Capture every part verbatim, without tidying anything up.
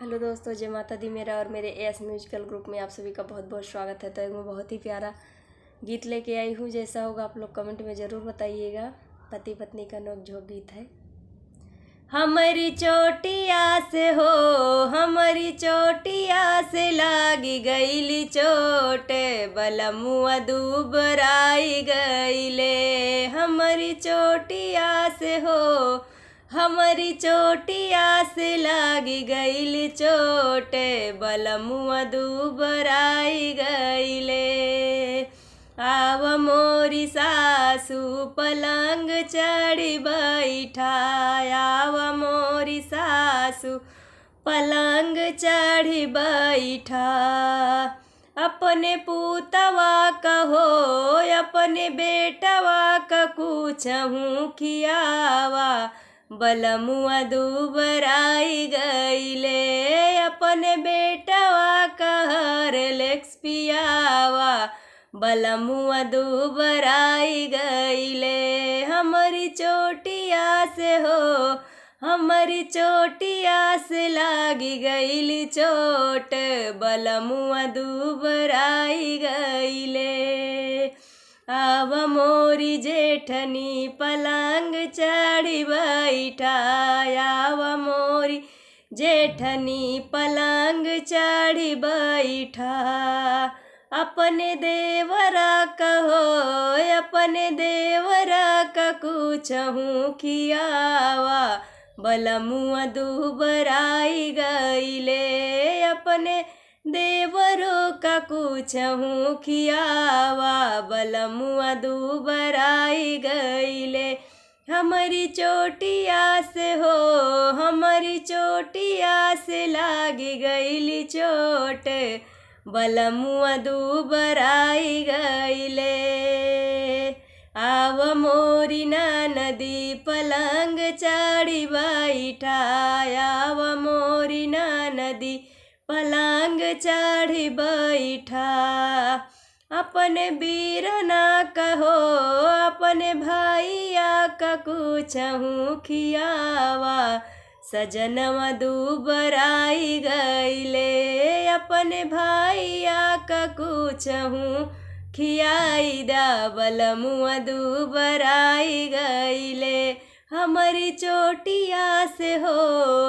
हेलो दोस्तों, जय माता दी। मेरा और मेरे एएस म्यूजिकल ग्रुप में आप सभी का बहुत बहुत स्वागत है। तो एक मैं बहुत ही प्यारा गीत लेके आई हूँ, जैसा होगा आप लोग कमेंट में ज़रूर बताइएगा। पति पत्नी का नोकझोंक गीत है। हमरी चोटिया से हो, हमरी चोटिया से लागी गईली चोट, बलमुआ दुबराई गईले। हमरी चोटिया से हो, हमरी चोटिया से लागी गईली चोट, बलमुआ दुबराई गईले। आव मोरी सासू पलंग चढ़ी बैठा, आव मोरी सासू पलंग चढ़ी बैठा। अपने पूतवा का हो, अपने बेटवा का कुछहूँ खियावा, बलमुआ दुबराई गईले। अपने बेटवा का हॉर्लिक्स पियावा, बलमुआ दुबराई गईले। हमरी चोटिया से हो, हमरी चोटिया से लागी गईली चोट, बलमुआ दुबराई गईले। आव मोरी जेठनी पलंग चढ़ी बैठा, आव मोरी जेठनी पलंग चढ़ी बैठा। अपने देवरा का हो, अपने देवरा का कुछहूँ खियावा, बलमुआ दुबराई गईले। अपने देवरो का कुछहूँ खियावा, बलमुआ दुबराई गईले। हमरी चोटिया से हो, हमरी चोटिया से लागी गईली चोट, बलमुआ दुबराई गईले। आव मोरी ननदी पलंग चढ़ी बैठा, आव मोरी ननदी पलंग चढ़ी बैठा। अपने बीरना का हो, अपने भैया का कुछहूँ खियावा, सजनवा दुबराई गईले। अपने भैया का कुछहूँ खियाई दा, बलमुआ दुबराई गईले। हमरी चोटिया से हो,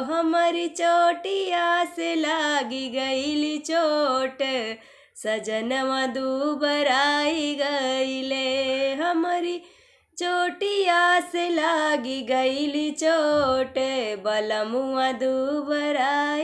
हमरी चोटिया से लागी गईली चोट, सजनवा दुबराई गईले। हमरी चोटिया से लागी गईली चोट, बलमुआ दुबराई